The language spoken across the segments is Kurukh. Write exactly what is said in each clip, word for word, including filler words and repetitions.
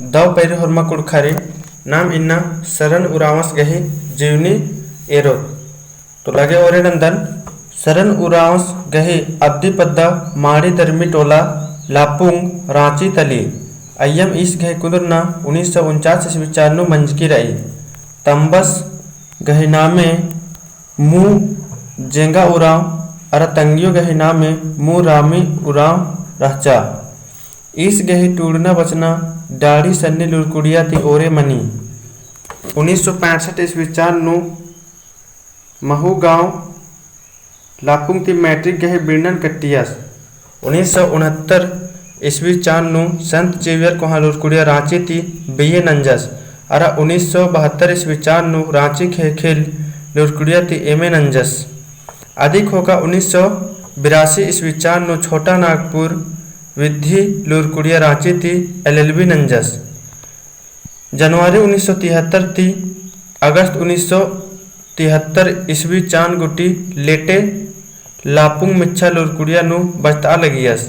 दव पैरी होरमा कुँड़ुख़ारिन नाम इन्ना सरन उराँवस गही जीवनी एरोत। तो लगे ओरे नन्दन। सरन उराँवस गही अद्दी पद्दा माड़ी दरमी टोला लापुंग राँची तली। अइय्यम ईस गही कुन्दुरना उन्नीस सौ उनचास ईस्वी चान नू मंजकी रई। तम्बस गही नामे मू जेंगा उराँव अरा तंगियो गही नामे मू रामी उराँव रहचा। ईस गही टूड़ना बचना डाड़ी सन्नी लुरकुड़िया ती ओरे मनी। उन्नीस सौ पैंसठ ईस्वी चान नू महू गाँव लापुंग ती मैट्रिक गही बिड़नन कट्टियस। उन्नीस सौ उनहत्तर ईस्वी चान नू संत जेवियर कोहाँ लुरकुड़िया राँची ती बीए नंजस। अरा उन्नीस सौ बहत्तर ईस्वी चान नू राँची ख़ेख़ेल लुरकुड़िया ती एमए नंजस। अदी ख़ोख़ा उन्नीस सौ बिरासी ईस्वी चान नू छोटा नागपुर विधि लुरकुड़िया राँची ती एलएलबी नंजस। जनवरी उन्नीस सौ तिहत्तर ती अगस्त उन्नीस सौ तिहत्तर ईस्वी चान गूटी लेटे लापुंग मिच्छा लुरकुड़िया नू बचतआ लगियस।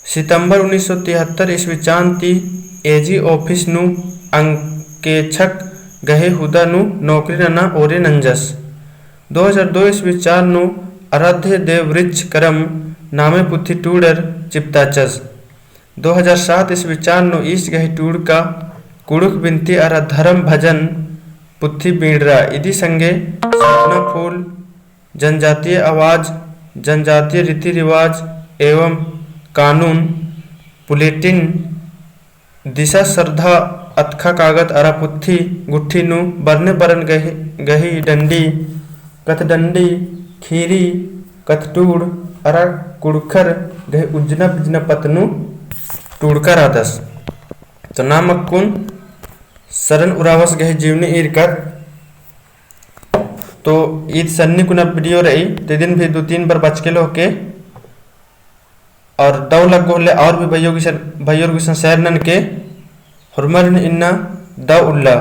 सितंबर उन्नीस सौ तिहत्तर ईस्वी चान ती एजी ऑफिस नू अंकेक्षक गही हुदा नू नौकरी नना ओरे नंजस। दो हजार दो ईस्वी चान नू आराध्य देव वृक्ष करम नामे पुथी टूड़र चिपताचस। दो हजार सात ईस्वी चान नू ईस गही टूड़का कुँड़ुख़ बिनती अरा धरम भजन पुथी बीड़रा। इदी संगे सपना फूल, जनजातीय आवाज, जनजातीय रीति रिवाज एवं कानून, बुलेटिन, दिशा सरधा अतख़ा कागद अरा पुथी गुट्ठी नू बरने बरन गही, गही डंडी, कथडंडी, खीरी, कथटूड़ अरा कुँड़ुख़र गही उज्जना बिज्जना पत्त नू टूड़का रअदस। तो नाम अक्कुन सरन उराँवस गही जीवनी ईरकत। तो ईद सन्नी कुना video रई, ते दिन भी दो तीन बार बचके लोके और दव लग्गो होले और भी भइयो गुसन, भइयोर गुसन share ननके। होरमरिन इन्ना दव उल्ला।